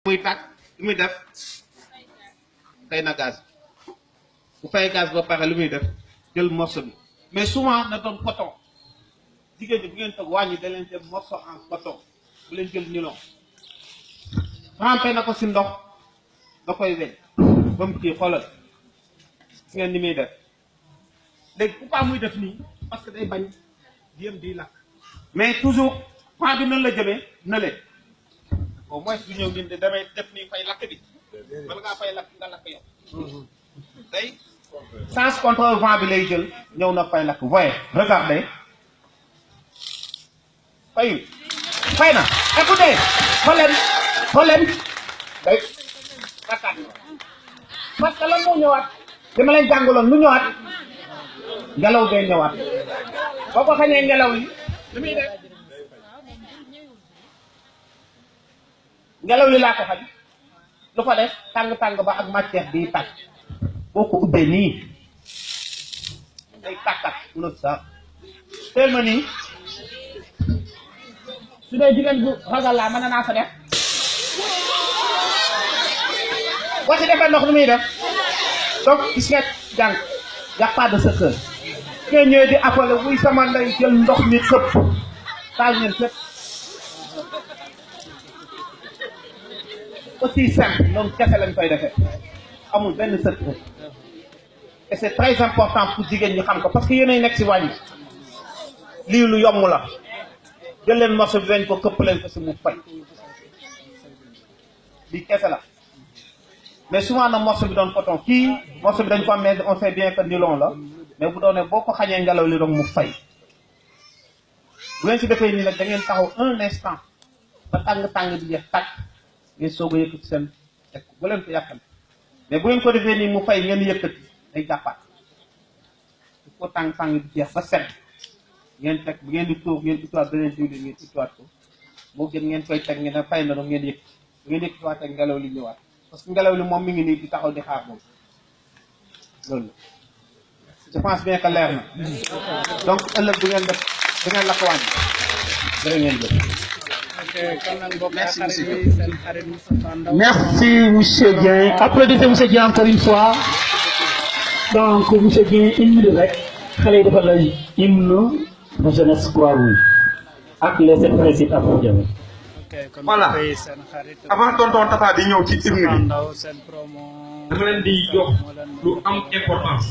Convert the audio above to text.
muy tàkk lu muy def fay na gaz bu fay gaz ba pare lu muy def jël morceau bi mais souvent na doon coton jigéen ñi bu ngeen toog wàññi da leen jël morceau en coton bu leen jël nylon trempé na ko si ndox da koy weñ ba mu kii xoolal si ngeen ni muy def léegi pourquoi muy def nii parce que day bañ jéem di lakk mais toujours point bi nan la jëmee na leen au moins du ñëw nii damay def nii fay lakk bi bala ngaa fay lakk nga lakk yow day sens contre vent bi lay jël ñëw na fay lakk voyez regardez fayul fay na écoutez xool leen day lakkaat parce que lan moo ñëwaat dama leen jàngaloon lu ñëwaat ngelaw bee ñëwaat boo ko xañee ngelaw li lu muy def ngelaw li laa ko xaj lu ko def tàng-tàng ba ak matière bi tàkk boo ko ubbee nii day tàkkat lu sa teel ma nii su dee jigéen bu ragal laa mën naa fa def boo ci defee ndox lu muy def donc gis nga jàng y a pas de secret ngeen ñëwee di appelé wuy sama ndey jël ndox mi xëpp taal ngeen fépp aussi simple noonu kese lañ koy defee amul benn secret et c'est très important pour jigéen ñi xam ko parce que yéenay nekk si wàññi lii lu yomb la jël leen morceau bi weñ ko këpp leen ko si mu fay lii kese la mais souvent na morceau bi doon coton kii morceau bi dañ ko am mais on sait bien que nylon la mais bu doonee boo ko xañee ngelaw li rek mu fay bu ngeen si defee nii nag da ngeen taxaw un instant ba tàng-tàng bi jeex tàkk ngeen soog a yëkkati seen teg bu leen ko yàqal mais bu ngeen ko defee nii mu fay ngeen yëkkati day jàppaat il faut tàng-tàng bi jeex ba set ngeen teg bu ngeen di tuur ngeen utiwaat beneen diwlin ngeen utiwaat ko moo gën ngeen koy teg ngeen ne fay na doon ngeen yëkkati bu ngeen yëkkatiwaat teg ngelaw li ñëwaat parce que ngelaw li moom mi ngi nii di taxaw di xaar moom loolu je pense bien que leer na donc ëllëg du ngeen def du ngeen la ko wàññi jërë ngeen jëf. Merci monsieur Dieng. Applaudissez monsieur Dieng encore une fois. Donc monsieur Dieng une minute rek xale yi dafa la hymne de jeunesse Croix-Rouge ak les sept principes Afro Diaw. Voilà avant tonton Tafa di ñëw ci hymne bi dama leen di jox lu am importance